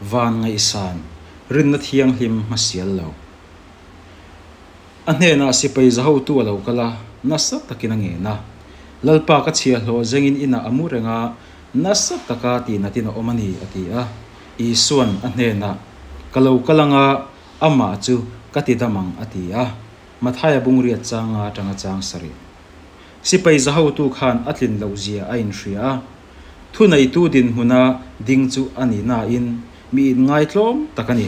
Van ngaihsan, rinna thianghlim hmasial lo. A hnenah sipai za hotu a lo kal a, nasa takin a ngen a. Lalpa ka chhiahhlawh zengin inah a mu reng a, nasa taka tihnatin a awm a ni, a ti a. Isua'n a hnenah, Ka lo kal anga, amah chu ka ti dam ang, a ti a. Mathaia bungriat changa atanga chang sarih. Sipai za hotu khan a tlin loh zia a inhria a. Thuneitu dinhmuna ding chu a ni nain mi inngaitlawm tak a ni.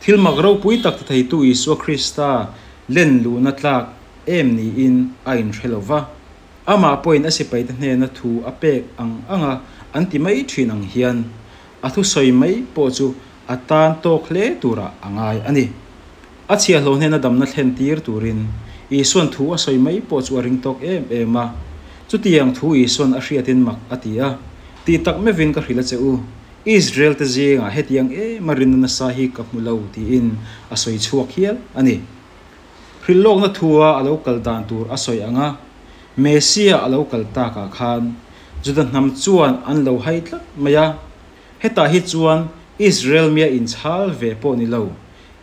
Thil mak ropui tak ti theitu Isua Krista len luhna tlak em niin a inhre lo va. Amah pawhin a sipaite hnena thu a pek ang anga an ti mai thin ang hian a thusawi mai pawh chu a tan tawk hle turah a ngai a ni. A chhiahhlawh hnena damna thlen tir turin Isua'n thu a sawi mai pawh chu a ring tawk em em a. Chutiang thu Isua'n a hriatin mak a ti a, Tih tak meuhin ka hrilh a che u, Israel te zingah hetiang em a rinna nasa hi ka hmu lo tiin a sawi chhuak hial a ni. Hrilhlawkna thua a lo kal dan tur a sawi ang a, Messiah a lo kal takah khan Juda hnam chuan an lo hai tlat mai a. Hetah hi chuan Israel mia inchhal ve pawh ni lo,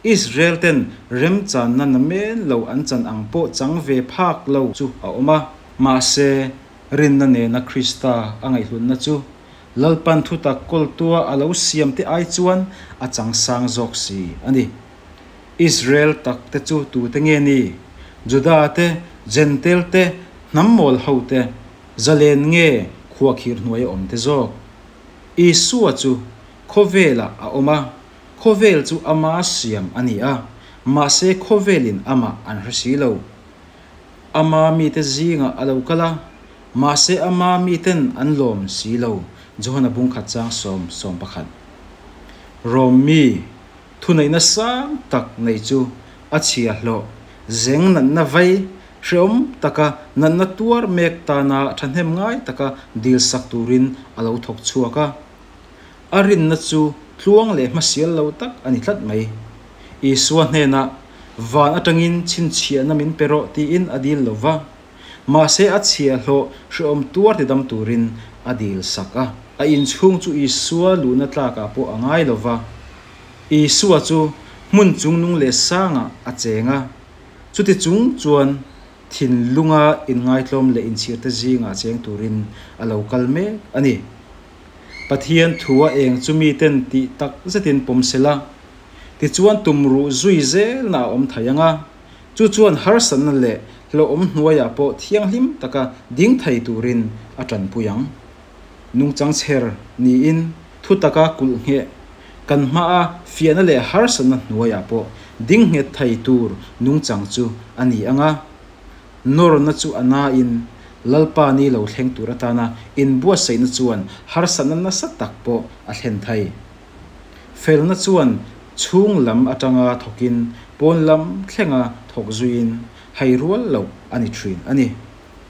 Israel ten remchanna namen lo an chan ang pawh chang ve phak lo chu a awm a. Mahse, rinna nena Krista a ngaihhlutna chu Lalpan thutak kawltua a lo siam te ai chuan a chang sang zawk si a ni. Israel tak te chu tute nge ni? Juda te, Jentail te, hnam mawl ho te, zalen nge khuakhir hnuai a awm te zawk? Isua chu khawvelah a awm a, khawvel chu ama siam a ni a, mahse khawvelin amah an hre si lo. Ama mite zingah a lo kal a, Mahse ama miten an lawm si lo, Johana bungkhat chang sawm 11. Rom mi, thuneihna sang tak nei chu a chhia hlawh, zeng natna vai, hreawm taka natna tuar mek tana thahnem ngai taka dil sak turin a lo thawk chhuak a. A rinna chu tluang leh hmasial lo tak a ni tlat mai. Isua hnenah, Van atangin chhinchhiahna min pe rawh tiin a dil lo va. Mahse a chhiahhlawh hrehawm tuar ti dam turin a dil sak a. A inchhung chu Isua luhna tlakah pawh a ngai lo va. Isua chu hmun chungnung leh sangah a cheng a. Chuti chung chuan thinlunga inngaitlawm leh inchhirte zingah cheng turin a lo kal mek a ni. Pathian thu a eng chu miten tih tak zetin pawm sela, tichuan tumruh zui zelna a awm thei ang a. Chu chuan harsatna leh hlauhawm hnuaiah pawh thianghlim taka ding thei turin a tanpui ang. Nungchang chher niin thu taka kulh ngheh kan hmaa fiahna leh harsatna hnuaiah pawh ding nghet thei tur nungchang chu a ni ang a. Nawrna chu a nain Lalpa ni lo thleng tur atana inbuatsaihna chuan harsatna nasa tak pawh a thlen thei. Felna chuan chhung lam atanga thawkin pawn lam thlenga thawk zuiin hai rual loh a ni thin a ni.